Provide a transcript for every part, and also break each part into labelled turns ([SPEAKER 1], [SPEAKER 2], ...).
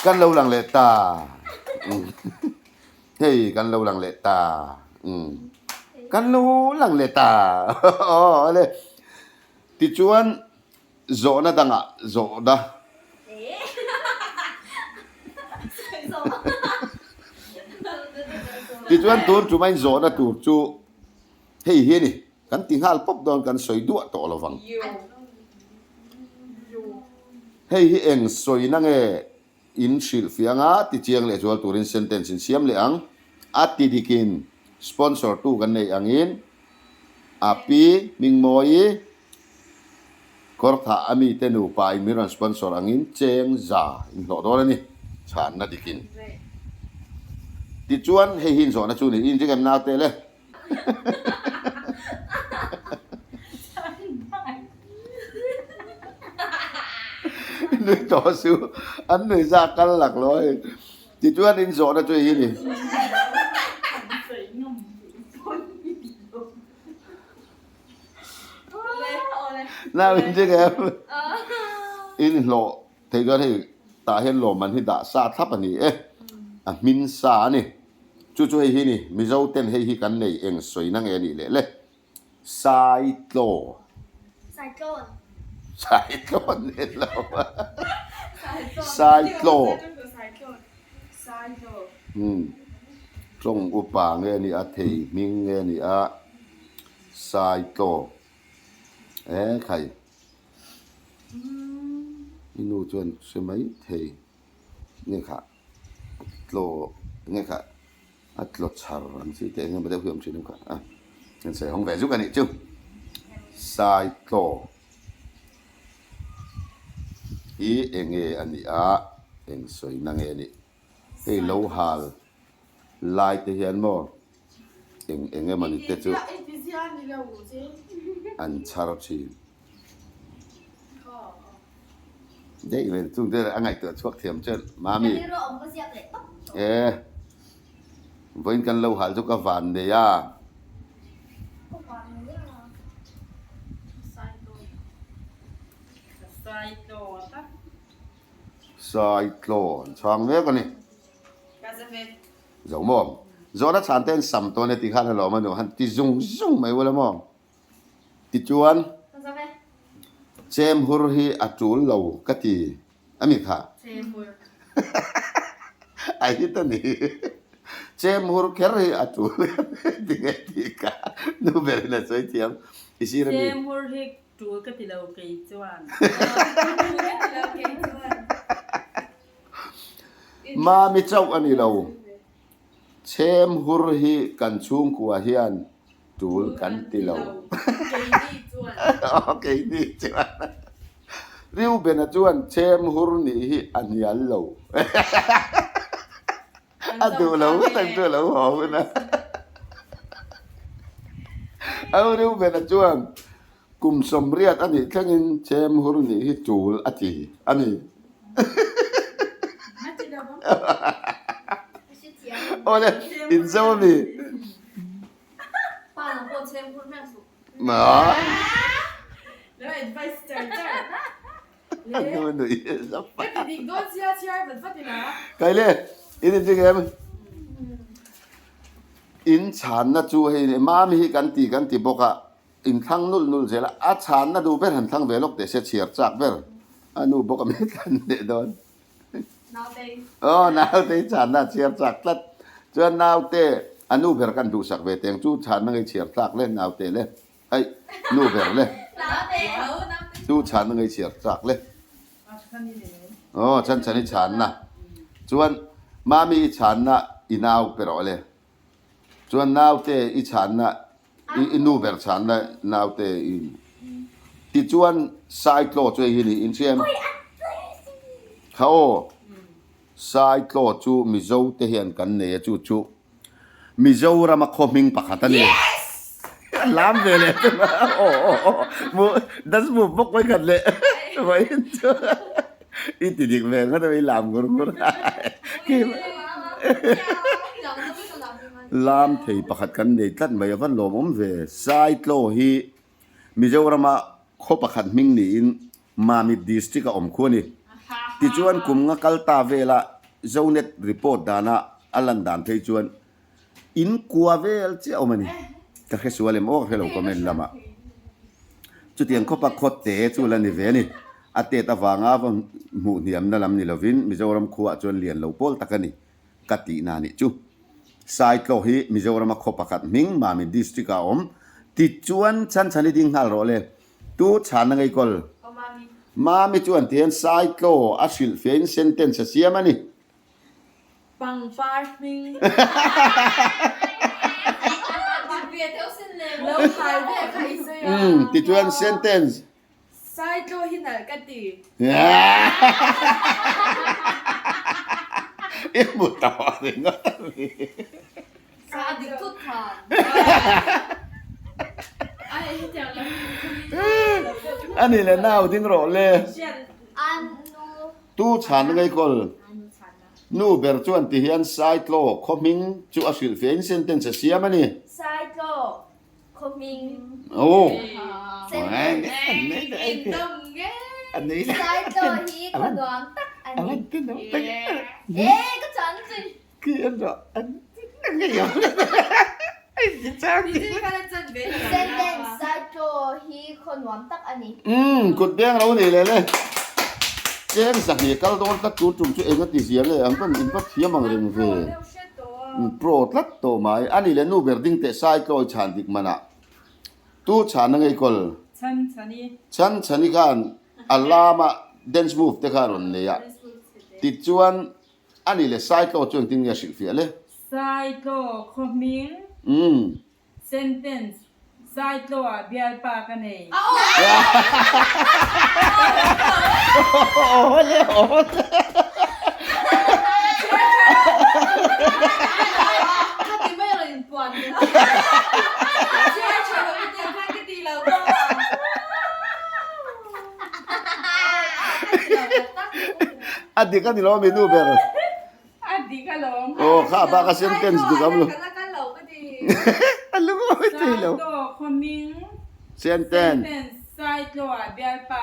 [SPEAKER 1] Kan lo lang leh ta. Hei kan lo lang leh ta. Kan lo lang leh ta. Aw ale. Tichuan zawhna dangah zawhna. Tichuan tun tum a inzawhna tur chu hei hi a ni. Kan ti nghal pawp dawn kan sawi duah tawh lo vang. Hei hi eng sawina nge in hrilhfiah anga ti chiang leh zual turin sentence in siam leh ang. A ti dikin sponsor tu kan nei angin a pi Hmingmawii Kawrthah a mite nupa in min rawn sponsor angin cheng za in hlawh dawn a ni chhanna dikin. Tichuan hei hi inzawhna chu ni i inring em naute le? Nui tawh su, an nui za kal lak lo a hei. Tichuan in zawhna chu hei hi a ni. Nau in ding em? In hlawh theih chuan hei tah hian lawmman hi dah sa thlap a ni e, a hmin sa a ni. Chu chu hei hi ni, Mizo ten hei hi kan nei eng sawi na nge nih leh le? Saitlaw.
[SPEAKER 2] Saitlawn.
[SPEAKER 1] Saitlawn ni lo. Saitlaw. Umm. Tawng upa nge ni a, thei hming nge ni a, Saitlaw. E khai. I nu chuan hre mai thei nge khah. Tlaw nge kha a tlaw chhar ang chi te eng emaw deuh hi a awm thin em kha a an sawi hawng ve zuk a nih chu sai tlaw hi eng nge a nih a eng sawi na nge a nih hei lo hal lai te hian maw eng eng emaw ni te chu an chhar thin. Daih vel chung te a ngaihtuah chhuak thiam che Mami. E vawiin kan lo hal chu ka van nei a. Saitlaw an chhang mek a ni. Zo maw? Zawhna chhan te an sam tawn e ti khan alawm a nu han ti zung zung mai ula maw? Tichuan, Chemhur hi a tul lo ka ti a mi kha. A hit a ni. Chemhur kher hi a tul ka ti nge tih ka nu berin a sawi thiam. I sir a mi?
[SPEAKER 3] Chemhur hi tul ka ti lo kei chuan.
[SPEAKER 1] Mami chauh a ni lo. Chemhur hi kan chhungkua hian Tul kan ti lo. Keini chuan. Reubena chuan chem hur nih hi a hnial lo. A duh lo ngawt ang chu a lo haw hun a. Au Reubena chuan kum sawmriat a nih thlengin chem hur nih hi tul a ti a ni. Awle, inzo a mi?
[SPEAKER 2] Pa lam pawh chheng phur hmel suh.
[SPEAKER 3] Lo advice char char.
[SPEAKER 1] Nu nui zap.
[SPEAKER 3] Ka ti dik dawn sia chhiar vat vat ila.
[SPEAKER 1] Kai le, in in ching em? In chhanna chu hei ni, mami hi kan ti kan ti bawk a, in thlang nul nul zel a, a chhanna duh ber han thlang ve lawk teh se chhiar chak ber. A nu bawk a mi thlan leh dawn. Aw naute i chhanna a chhiar chak tlat. Chuan naute a nu ber kan duhsak ve teng chu chhanna ngei chhiar tlak le naute le aih nu ber le chu chhanna ngei chhiar tlak le. Aw chhan chhan i chhanna chuan mami i chhanna i nau pe rawh le chuan naute i chhanna I nu ber chhan la naute i tichuan Saitlaw chu hei hi ni in hria em? Kha aw Saitlaw chu Mizo te hian kan nei a chu chu Mizorama khaw hming pakhat a ni. A lam ve leh chu aw aw aw mu dance move bawk mai khat leh vawiin chu i ti dik ve ngawt a i lam ngur ngur a. Lam thei pakhat kan nei tlat mai a va lawmawm ve. Saitlaw hi Mizorama khaw pakhat hming niin Mamit District a awm khu a ni. Tichuan kum nga kal ta vela Zonet report dana a lan dan phei chuan in kua vel chiah awm a ni. Ka hre sual em aw ka hre lo comment lamah. Chutiang khawpa khawtte chu la ni ve a ni. A tet avanga va hmuh hniamna lam ni lovin Mizoram khuaah chuan lian lo pawl tak a ni ka tihna a nih chu. Saitlaw hi Mizorama khaw pakhat hming Mami District ah a awm. Tichuan Chhanchhani ding nghal rawh le. Tu chhanna ngei kawl? Mami chuan tihian Saitlaw a hrilh fiahin sentence a siam a ni.
[SPEAKER 3] Pangpar hming. Lo hai ve kha i sawi a.
[SPEAKER 1] Tichuan sentence.
[SPEAKER 3] Saitlaw hi nalh ka ti.
[SPEAKER 1] I hmu tawh ringawt a ni.
[SPEAKER 2] Sa a dik thut khan.
[SPEAKER 1] A ni le nau ding rawh le. Tu chhan ngei kawl. Nu ber chuan ti hian Saitlaw khaw hming chu a hrilh fiahin sentence a siam a ni.
[SPEAKER 2] Saitlaw khaw hming.
[SPEAKER 1] Aw.
[SPEAKER 2] Saitlaw hi khaw nuam tak a ni. E ka chan zui. Sentence, Saitlaw hi khaw nuam tak a ni.
[SPEAKER 1] Umm, kut beng lo ni leh le. Cheng zahnih kal dawn tlat tur tum chu eng a ti zia nge ang pawn in va thiam ang reng ve. Pro tlat tawh mai. A ni leh nu ber ding teh Saitlaw i chhan dik manah tu chhan a ngei kawl.
[SPEAKER 3] Chhan chhani.
[SPEAKER 1] Chhan chhani khan a lama dance move te kha a rawn nei a. Tichuan A ni le, Saitlaw chu engtin nge a hrilhfiah le?
[SPEAKER 3] Saitlaw khaw hming.
[SPEAKER 1] Umm.
[SPEAKER 3] Sentence, Saitlaw ah bialpa ka nei.
[SPEAKER 1] Aw le, aw le. A dik a ni lo mi nu ber.
[SPEAKER 3] A dik a lawm.
[SPEAKER 1] Aw kha bak a sentence dik awm lo. A lung a awih thei lo.
[SPEAKER 3] Saitlaw khawming.
[SPEAKER 1] Sentence.
[SPEAKER 3] Sentence Saitlaw ah bialpa.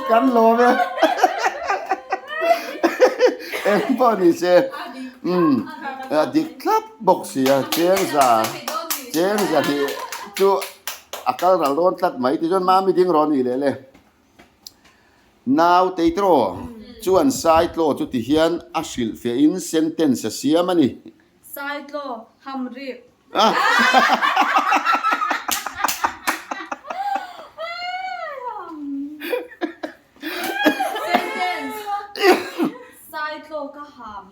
[SPEAKER 1] Kan lawm e. Eng pawh ni se. Umm a dik thlap bawk si a cheng za cheng za hi chu a kal ral dawn tlat mai tichuan mami ding rawh ni leh le. Nau Teitro chuan Saitlaw chu tihian a hrilh fiahin sentence a siam a ni.
[SPEAKER 2] Saitlaw hamrik. Sentence, Saitlaw ka ham.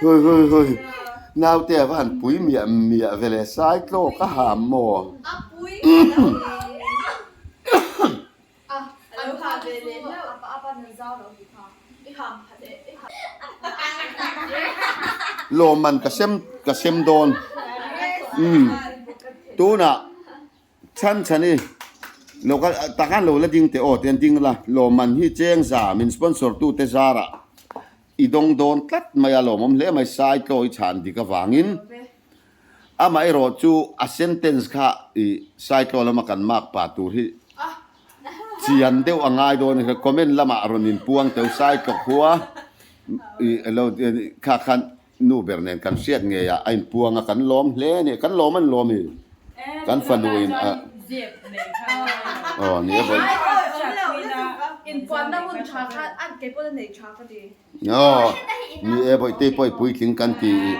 [SPEAKER 1] Hoi hoi hoi naute a va han pui miah miah ve le Saitlaw ka ham maw? Lawmman ka sem ka sem dawn umm tunah chhan chhan i lo kal takhan lo la ding teh aw tian ding la lawmman hi cheng za min sponsor tu te zarah i dawng dawn tlat mai a lawmawm hle mai Saitlaw i chhan dik avangin. Amaherawh chu a sentence kha i Saitlaw lama kan mark pah tur hi chian deuh a ngai dawn a comment lamah rawn inpuang teu Saitlaw khua i lo kha khan nu ber nen kan hriat ngei a a inpuang a kan lawm hle a ni kan lawm an lawm i kan fanu in a aw ni a vawi Aw, ni e Bawihtei pawh i puitling kan ti i,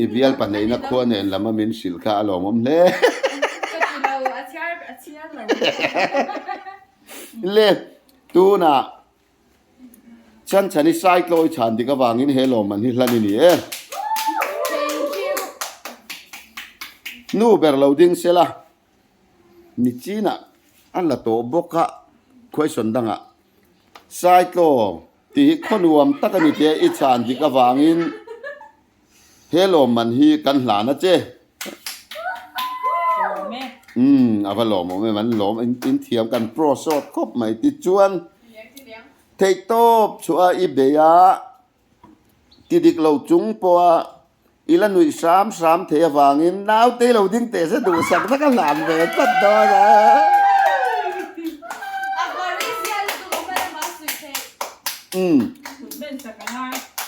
[SPEAKER 1] i bial pahneihna khua nen lam a min hrilh kha a lawmawm hle. Le, tunah Chhanchhani Saitlawi chhan dik avangin he lawmman hi hlan i ni e. Nu ber lo ding sela, nichinah a la tawh bawk a, question dangah Saitlaw tih hi khaw nuam tak a ni tia i chhan dik avangin he lawmman hi kan hlan a che. Umm a va lawmawm em an lawm in thiam kan pro sawt khawp mai tichuan. Theihtawp chhuah i bei a, ti dik lo chung pawha i la nuih hram hram thei avangin naute i lo ding teh se duhsak na ka hlan ve tlat dawn a. Umm.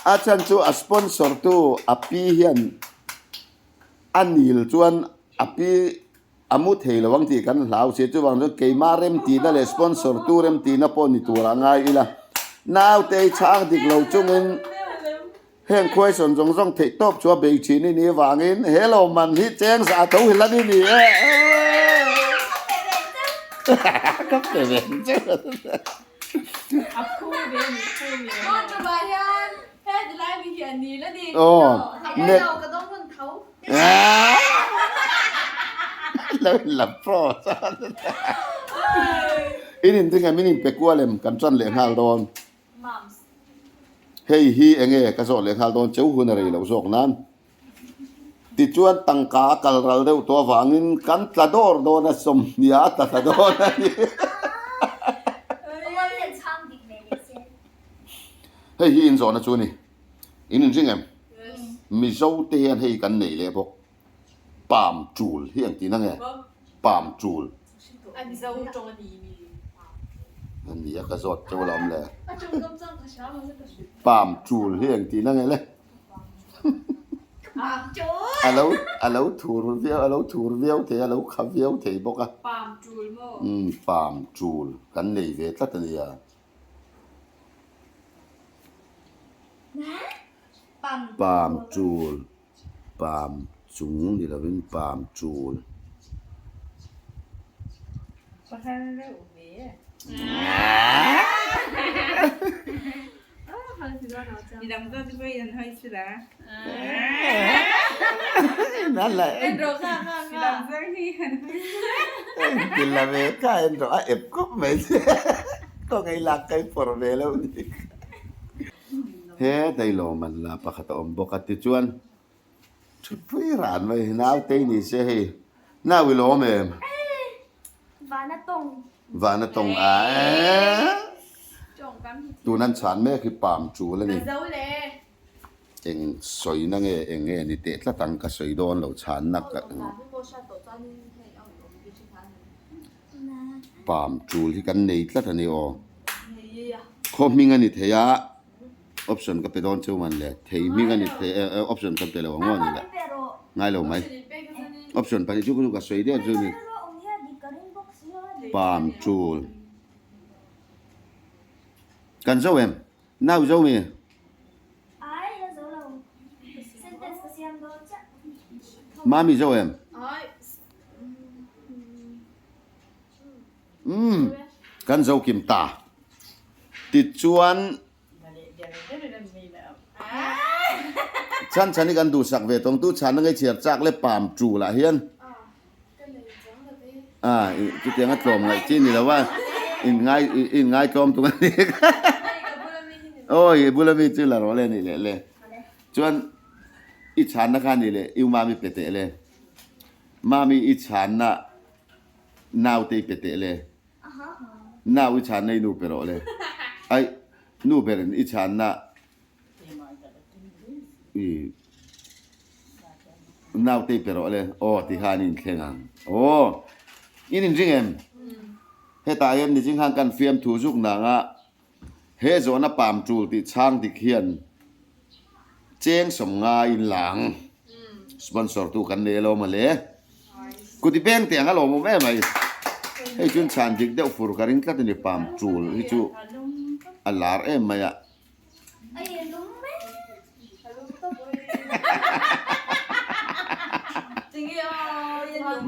[SPEAKER 1] A chhan chu a sponsor tu a pi hian a nil chuan a pi A mu thei lo ang tih kan hlau si, chuvang chuan keimah remtihna leh sponsor tu remtihna pawh ni turah ngai ila. Naute i chhang dik lo chungin heng question zawng zawng theih tawp chu a bei thin i nih vangin he lo man hi cheng zah tho hi lan i ni e. Ka pe ve che.
[SPEAKER 3] A phu ve a ni, phu ve.
[SPEAKER 1] Aw, net. Lo in la pro In in ring em in in pe kual em kan tan leh nghal dawn. Hei hi enge ka zawh leh nghal dawn cheu hun a rei loh zawk nan. Tichuan tangka a kal ral deuh tawh avangin kan tla dawr dawn a sawmhnia a tla thla dawn a ni. Hei hi in zawhna chu a ni. In inring em? Mizo te hian hei kan nei leh bawk. Palm tul hi ang tihna nge? Palm tul. A nia ka zawt teuh lo awm le. Palm tul hi ang tihna nge le? A lo a lo thur viau a lo thur viau thei a lo kha viau thei bawk a. Umm palm tul kan nei ve tlat a nia. Palm tul, palm chung ni lovin palm tul. He dailawm an la pakhat a awm bawk a tichuan thutpui ran mai nautei ni se hei nau i lawm em? Vana tawng a e tun an chhan mek hi palm tul a ni. Eng sawina nge eng nge ni teh tlat ang ka sawi dawn lo chhanna ka palm tul hi kan nei tlat a ni aw. Khaw hming a ni thei a option ka pe dawn cheu man le thei hming a ni thei option ka pe lo ang aw ni le ngai lo mai option pahnih chu ka sawi der chu ni palm tul kan zo em nau zo mi. Mami zo em? Umm kan zo kim ta tichuan chhan chhan hi kan duhsak ve tawng tu chhan a ngei chhiar chak le pam tul ah hian a chutiang a tlawm ngaih chi ni lo a in ngai in ngai tlawm tung a ni awi bula mi chu la rawh le ni leh le chuan i chhanna kha ni leh i mami pe teh le mami i chhanna Naute i pe teh le. Nau i chhanna i nu pe rawh le. Aih, nu berin i chhanna i naute i pe rawh le. Aw ti khan i inthleng ang. Aw, in inring em? Hetah hian niching khan kan fiamthu zuk nanga he zawhna pam tul tih chhang dik hian cheng sawm ngaiin lang. Sponsor tu kan nei alawm ale. Kuti peng teh ang a lawmawm em mai. Hei chuan chhan dik deuh fur ka ring tlat a ni pam tul hi chu a lar em mai a.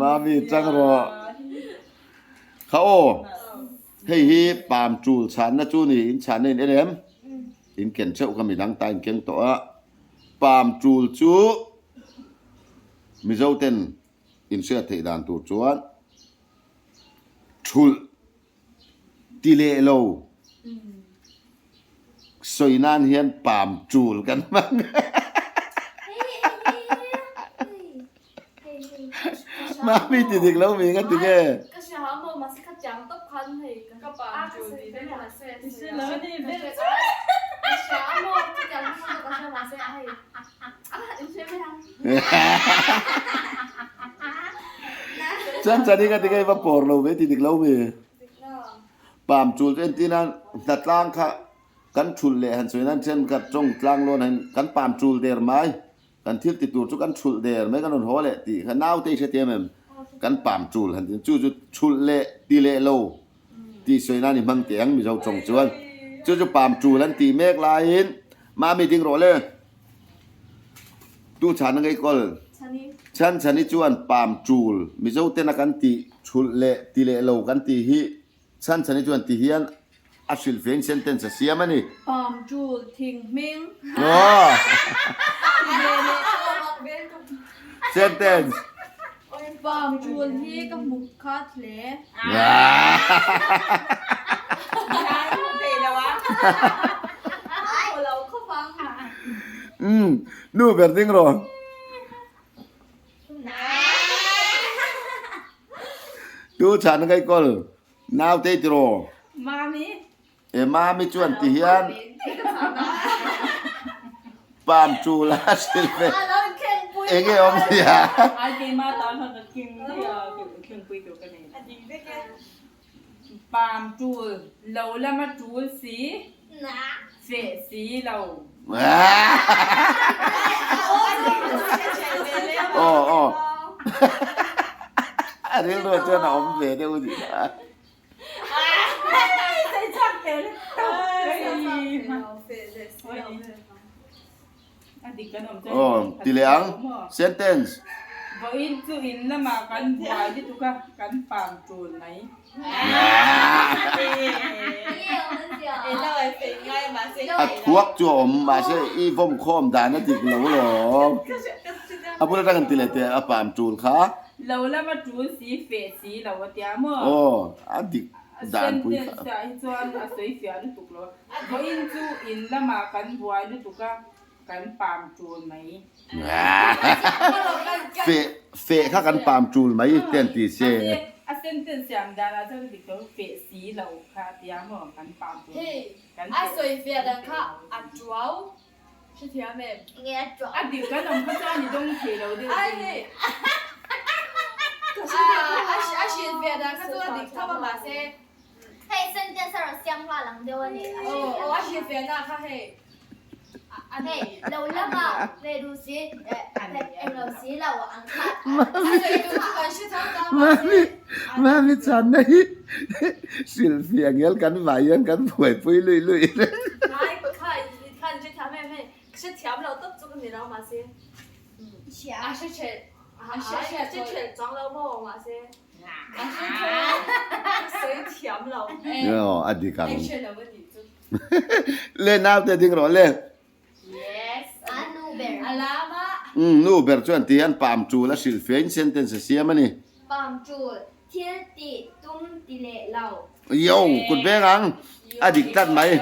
[SPEAKER 1] Mami chang rawh. Kha aw hei hi pam tul chhanna chu ni in chhanna in en em? In ken theuh kha midang ta in keng tawh a. Pam tul chu Mizo ten inhriat theih dan tur chuan thulh ti leh lo sawi nan hian pam tul kan hmang. Mami ti dik lo mi nga ti nge? Chuan chuan hi ka ti ka va pawr lo ve ti dik lo mi. Pam chul chu entir nan hnatlang kha kan thulh leh han sawi nan thenkhat tawng tlang lawn han kan pam chul der mai. Kan thil ti tur chu kan thulh der mai kan rawn haw leh tih kha naute i hrethiam em? Kan pam chul han ti chu chu thulh leh ti leh lo tih sawi nan i hmang teh ang Mizo tawng chuan. Chu chu pam chul an tih mek laiin Mami ding rawh le. Tu chhan a ngei kawl. Chhan chhani chuan pam chul Mizo tena kan tih thulh leh ti leh lo kan tih hi Chhan chhani chuan ti hian a hrilh fein sentence a siam a ni.
[SPEAKER 2] Palm tul thing hming.
[SPEAKER 1] Sentence.
[SPEAKER 2] Palm tul hi ka hmu khat hle.
[SPEAKER 1] Umm nu ber ding rawh. Tu chhan a ngaikawl naute tiraw?
[SPEAKER 3] Mami.
[SPEAKER 1] E mami chuan ti hian pam chul a hrilh ve. Enge awm sia?
[SPEAKER 3] Ai keima tan khan ka king thlengpui tur ka nei. Pam tul lo lama tul si feh si lo.
[SPEAKER 1] Aw aw a rilru chuan a awm ve deuh a nih kha. Aw ti leh ang sentence.
[SPEAKER 3] Vawiin chu in lamah kan buai lutuk a, kan pam tul mai.
[SPEAKER 1] A thuak chu a awm mahse i vawm khawm dan a dik lo lawm. A bul atang an ti leh teh a pam tul kha.
[SPEAKER 3] Lo lama tul si feh si lo a tia maw?
[SPEAKER 1] Aw a dik dan pui kha.
[SPEAKER 3] Sentence ah hi chuan a sawi fiah lutuk lo. Vawiin chu in lamah kan buai lutuk a, kan pam tul mai.
[SPEAKER 1] Feh feh kha kan pam tul mai te an ti se.
[SPEAKER 3] A sentence siam dan ah chuan a dik lo feh si lo kha a tia maw kan pam tul
[SPEAKER 2] Hei a sawi fiah dan kha a tuau hrethiam em? Nge a tuau?
[SPEAKER 3] A dik kan awm kha chuan i dawng thei lo deuh
[SPEAKER 2] Ai hei a hrilh fiah dan kha chu a dik tho a mahse Hei sentence a rawn siam nghal ang deuh a ni. Aw a hrilh fiahna kha hei. Hei lo lama ve duh si eng lo si lo ang kha.
[SPEAKER 1] Mami Mami chhanna hi hrilh fiah ngel kan vai hian kan buaipui lui lui reng.
[SPEAKER 2] Ngai kha khan hrethiam em hei hrethiam lo tawp chu ka ni lo mahse a hre ṭhelh a hre ṭhelh chuang lo maw mahse.
[SPEAKER 1] Aw a dik ang. Le naute ding rawh le. Umm nu ber chuan ti hian pam tul a hrilh fein sentence a siam a ni.
[SPEAKER 2] Pam tul thil tih tum ti leh lo.
[SPEAKER 1] Yo kut veng ang a dik tlat mai.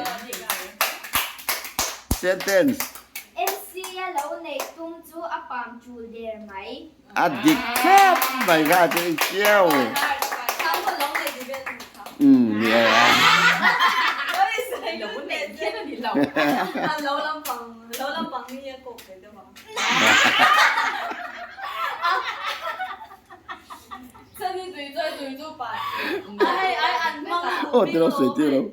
[SPEAKER 1] Sentence.
[SPEAKER 2] MC a lo neih tum chu a pam tul der mai.
[SPEAKER 1] A dik thlap mai kha a chei chiau. Umm ni e. Aw tiraw sawi tiraw.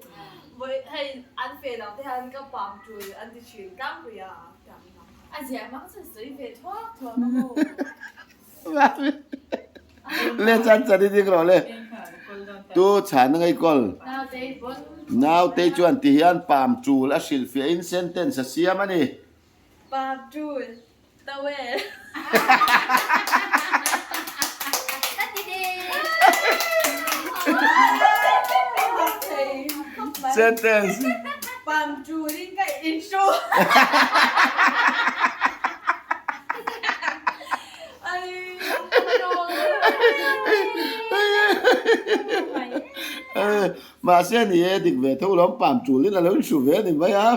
[SPEAKER 2] A ziah hmang chu sawi ve thuak thuak a maw?
[SPEAKER 1] Le chan chan i ding rawh le. Tu chhan a ngei kawl. Nautei chuan ti hian pam tul a hrilh fiah in sentence a siam a ni.
[SPEAKER 2] Pam tul towel. Ka ti ding.
[SPEAKER 1] Sentence.
[SPEAKER 2] Pam tul in ka inhru.
[SPEAKER 1] Mahse ni e dik ve tho lawm pam tul in a lo inhru ve a ni mai a.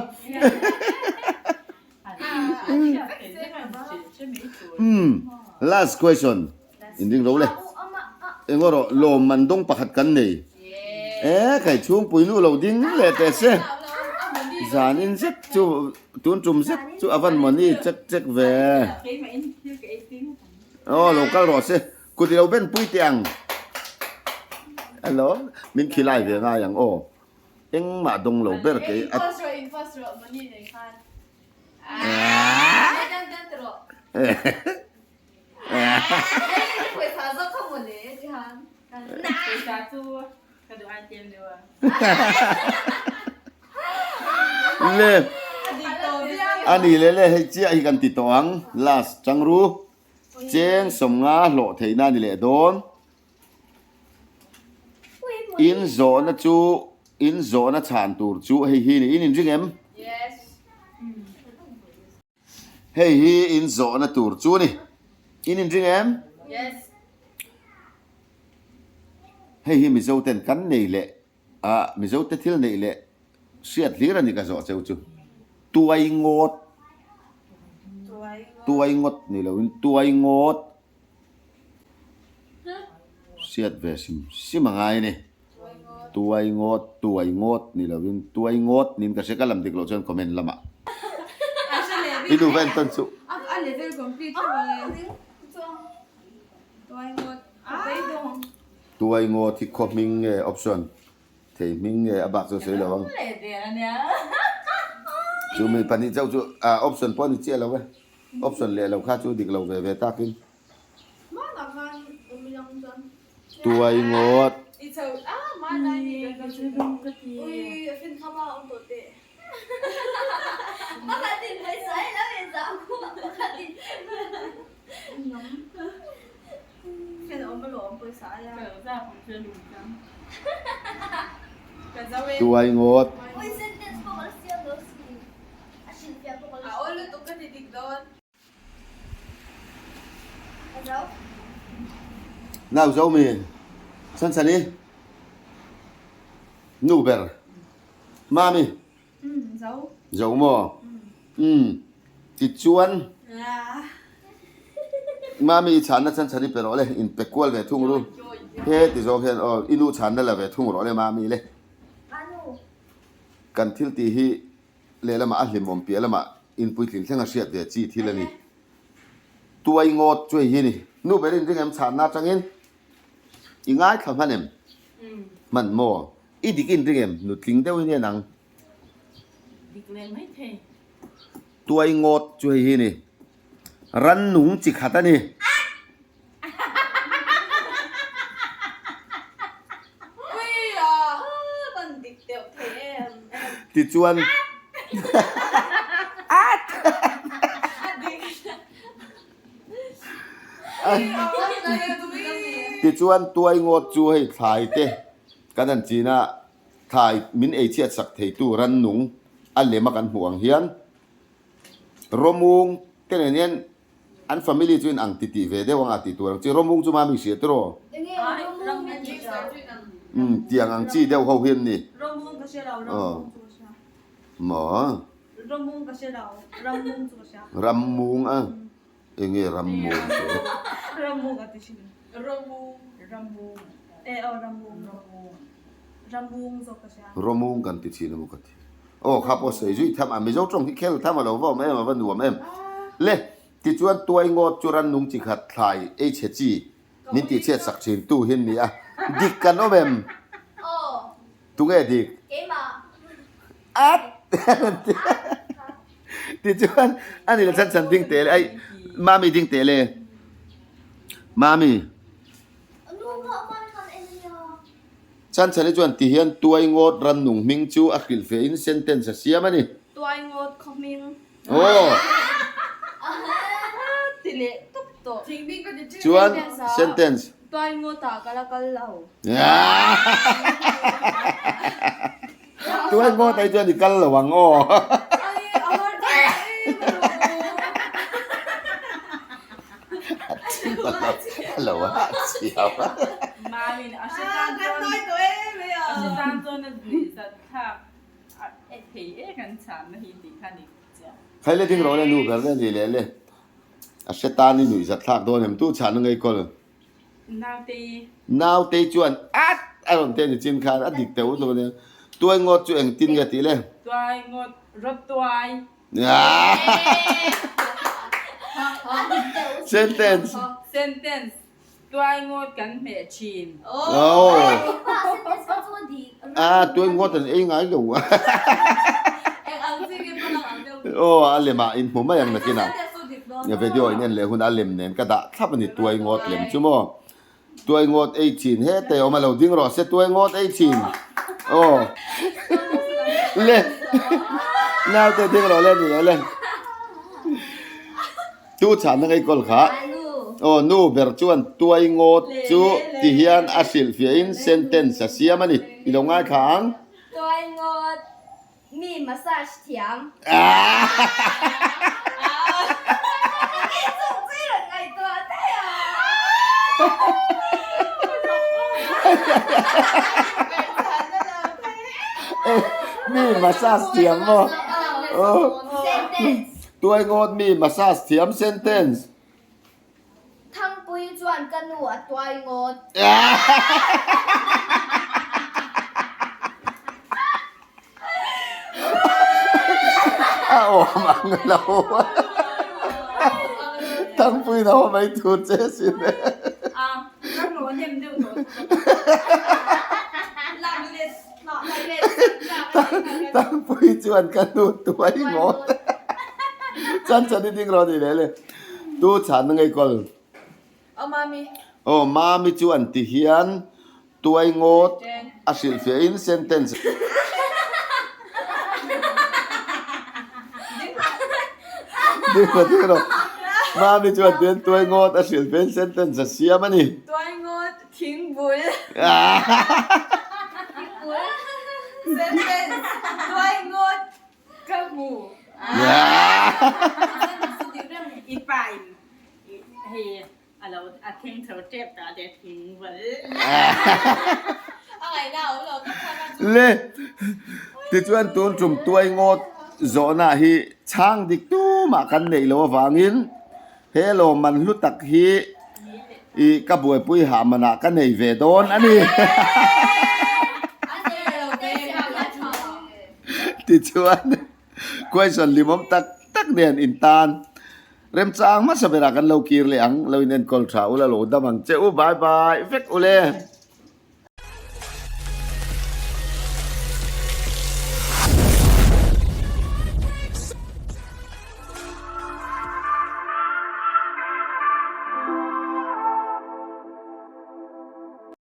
[SPEAKER 1] Umm last question in ring ro le. Eng erawh lawm man dawng pakhat kan nei. E kai chhungpui nu lo ding leh teh se. Zanin zet chu tun tum zet chu a van mawni chek chek ve. Aw lo kal rawh se kut i lo ben pui teh ang. Hello min khilai ve ngai ang aw. Engmah dawng lo ber kei a. Le a ni le le hei chiah hi kan ti tawh ang last changru cheng sawmnga hlawh theihna a ni leh dawn in zawhna chu in zawhna chhan tur chu hei hi ni in inring em? Hei hi in zawhna tur chu a ni. In inring em?
[SPEAKER 2] Yes.
[SPEAKER 1] Hei hi Mizo ten kan nei leh ah Mizo te thil neih leh hriat hlir a ni ka zawh cheu chu. Tuai ngawt. Tuai ngawt ni loin tuai ngawt. Hriat ve hrim hrim a ngai a ni. Tuai ngawt, tuai ngawt ni lovin tuai ngawt niin ka hria ka lam dik loh chuan comment lamah i nu va entawn chu. Tuai ngawt hi khaw hming nge option thei hming nge a bak chu a sawi lo ang. Chu mi pahnih chauh chu option pawh a ni chiah lo e. Option leh lo kha chu dik lo ve ve takin. Tuai ngawt. Tuai ngawt. Nau zo mi San Sani nu ber Mami zo maw umm tichuan Mami i chhanna San Sani pe rawh le in pe kual ve thung ru he ti zawng hian aw i nu chhanna la ve thung rawh le Mami le kan thil tih hi Lehlamah a hlimawm piah lamah inpuitlin thleng a hriat ve chi thil a ni. Tuai ngawt chu hei hi a ni. Nu ber in ring em chhanna atangin i ngaithla hman em? Hman maw? I dik in ring em? Nutling deuhin i en ang.
[SPEAKER 3] Dik leh mai thei.
[SPEAKER 1] Tuai ngawt chu hei hi a ni. Rannung chi khat a ni. Tichuan Tichuan tuai ngawt chu hei thlai te kan han chin a, thlai min ei chhiat sak theitu rannung a lem a kan hmuh ang hian Rawmung te nen hian an family chu in ang ti tih ve deuh anga tih tur ang chi Rawmung chu mami hria tiraw? Umm tiang ang chi deuh ho hi an ni. Maw? Rammung a enge rammung chu? Rawmung kan ti thin emaw ka ti. Aw kha pawh sawi zui tham a, Mizo tawng hi khel tham a lo va awm em a va nuam em. Le, tichuan tuai ngawt chu rannung chi khat thlai ei chhe chi min tih chhiat sak thin tu hi an ni a, dik kan awm em? Tunge dik? At! Tichuan a ni le chhan chhan ding teh le, ai Mami ding teh le, Mami. Chanchali chuan ti hian tuai ngawt rannung hming chu a hrilh fe in sentence a siam a ni.
[SPEAKER 2] Tuai ngawt khaw hming.
[SPEAKER 1] Aw.
[SPEAKER 2] Ti leh tawp tawh.
[SPEAKER 1] Chuan sentence.
[SPEAKER 2] Tuai ngawt ah ka la kal lo.
[SPEAKER 1] Tuai ngawt ai chuan i kal lo ang aw. Lo a chiau a.
[SPEAKER 3] Mamin a hre tan chuan a hre tan chuan a nuih zat thlak a thei e kan chhan na hi tih kha ni chiah.
[SPEAKER 1] Khai le ding rawh le nu ber le ni leh le a hre tan i nuih zat thlak dawn em tu chhan a ngei kawl.
[SPEAKER 3] Nautei.
[SPEAKER 1] Nautei chuan at a rawn te ni chin khan a dik teuh hlawm a nia. Tuai ngawt chu engtin nge tih le?
[SPEAKER 3] Tuai ngawt rawt tuai.
[SPEAKER 1] Sentence.
[SPEAKER 3] Sentence. Tuai ngawt kan hmeh thin.
[SPEAKER 1] Oh. Ah, tuai ngawt an ei ngai lo. Aw, a lemah in hmu mai ang nakinah. Video in en leh hun a lem nen ka dah thlap a ni tuai ngawt lem chu maw. Tuai ngawt ei thin hetei awm a lo ding rawh se tuai ngawt ei thin aw le naute ding rawh le ni leh le tu chhan na ngei kawl kha aw nu ber chuan tuai ngawt chu ti hian a hrilh fiah in sentence a siam a ni i lo ngaithla ang.
[SPEAKER 2] Tuai ngawt Mi massage thiam.
[SPEAKER 1] Mi massage thiam maw? Tuai ngawt mi massage thiam sentence.
[SPEAKER 2] Thangpui chuan ka nu a tuai ngawt.
[SPEAKER 1] A awm ang lo. Thangpui na haw mai tur che sin e. Thangpui chuan ka nu tuai ngawt. Chan chan i ding rawh ni leh le. Tu chhan na ngei kawl.
[SPEAKER 3] Aw Mami.
[SPEAKER 1] Aw Mami chu an ti hian tuai ngawt a hrilh fiah in sentence. Ding rawh ding rawh. Mami chu an ti hian tuai ngawt a hrilh fiah in sentence a siam a ni.
[SPEAKER 3] Tuai ngawt thing bul. Sentence tuai ngawt Ka hmu. I pa in hei a lo a theng chho tep ta te thing val.
[SPEAKER 2] A ngaihna a awm lo tak khan a chu.
[SPEAKER 1] Le tichuan tun tum tuai ngawt zawhna hi chhang dik tumah kan neih loh avangin he lawmman hlu tak hi i ka buaipui hah manah ka nei ve dawn a ni. Tichuan, question limawm tak tak nen in tan remchang hmasa berah kan lo kir leh ang, lo in enkawl tha ula lo dam ang che u, bye bye vek ule.